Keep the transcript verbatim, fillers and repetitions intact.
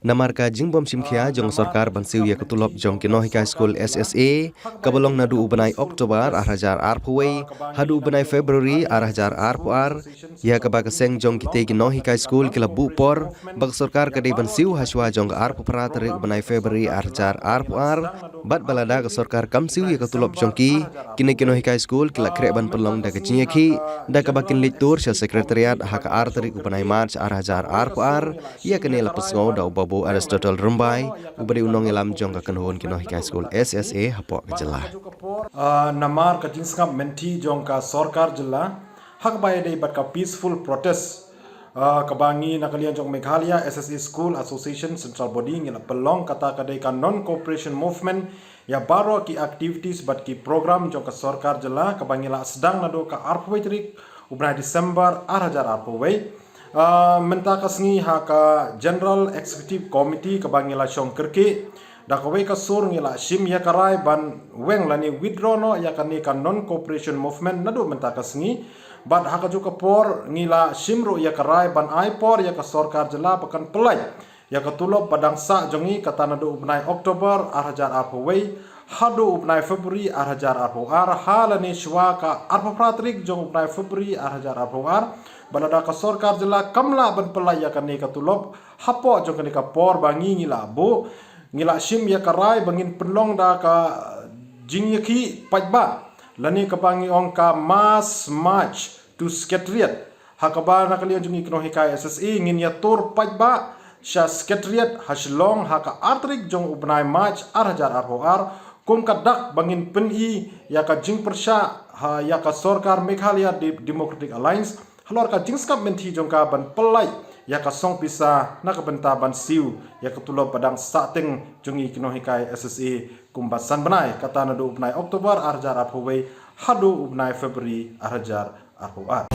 Namar ka jingbym shim khia jong sorkar ban siew ïa ka tulop jong ki nonghikai skul S S A, kaba long naduh u bnai October ar hajar arphew wei haduh u bnai February ar hajar arphew ar, ïa kaba ka seng jong kitei ki nonghikai skul ki la buh por ba ka sorkar ka dei ban siew ha shuwa jong ka arphew phra tarik u bnai February ar hajar arphew ar, bad ba lada ka sorkar kam siew ïa ka tulop jong ki, kine ki nonghikai skul ki la khreh ban pynlong da ka jingïakhih da kaba kin leit tur sha Secretariat ha ka ar tarik u bnai March ar hajar arphew ar, ïa kane la pynsngew da u Babu Aristotle Rymbai, uba dei u nongïalam jong ka kynhun ki nonghikai skul S S A hapoh ka jylla. Ah, namar ka jingsngap mynthi jong ka sorkar jylla ha kaba ïadei bad ka peaceful protest, ah, kaba ngi na ka liang jong Meghalaya S S A School Association Central Body ngi la pynlong, kata ka dei ka non cooperation movement ïa baroh ki activities bad ki program jong ka sorkar jylla kaba ngi la sdang naduh ka arphew wei tarik u bnai December ar hajar arphew wei. Ah, mynta ka sngi ha ka General Executive Committee kaba ngi la shong kyrkieh, da kawei ka sur ngi la shim ïa ka rai ban weng lane withdraw noh ïa kane ka non cooperation movement naduh mynta ka sngi. Bad ha kajuh ka por ngi la shim ruh ïa ka rai ban ai por ïa ka sorkar jylla ba kan pyllait ïa ka tulop ba dang sah jong ngi, kata naduh u bnai October ar hajar arphew wei haduh u bnai February ar hajar arphew ar, ha lane shuwa ka arphew phra tarik jong u bnai February ar hajar arphew ar. Bad lada ka sorkar jylla kam lah ban pyllait ïa kane ka tulop hapoh jong kane ka por ba ngi ngi la buh, ngi la shim ïa ka rai ba ngin pynlong da ka jingïakhih paidbah lane kaba ngi ong ka mass march to Secretariat, ha kaba na ka liang jong ngi ki nonghikai S S A ngin ïatur paidbah sha Secretariat ha Shillong ha ka ar tarik jong u bnai March ar hajar arphew ar, kum ka dak ba ngin pyni ïa ka jingpyrshah ha ïa ka sorkar Meghalaya De-, Democratic Alliance halor ka jingsngap mynthi jong ka ban pyllait ïa ka song pisa na ka bynta ban siew ïa ka tulop ba dang sahteng jong ngi ki nonghikai S S A kumba san bnai, kata naduh u bnai October ar hajar arphew wei haduh u bnai February ar hajar arphew ar.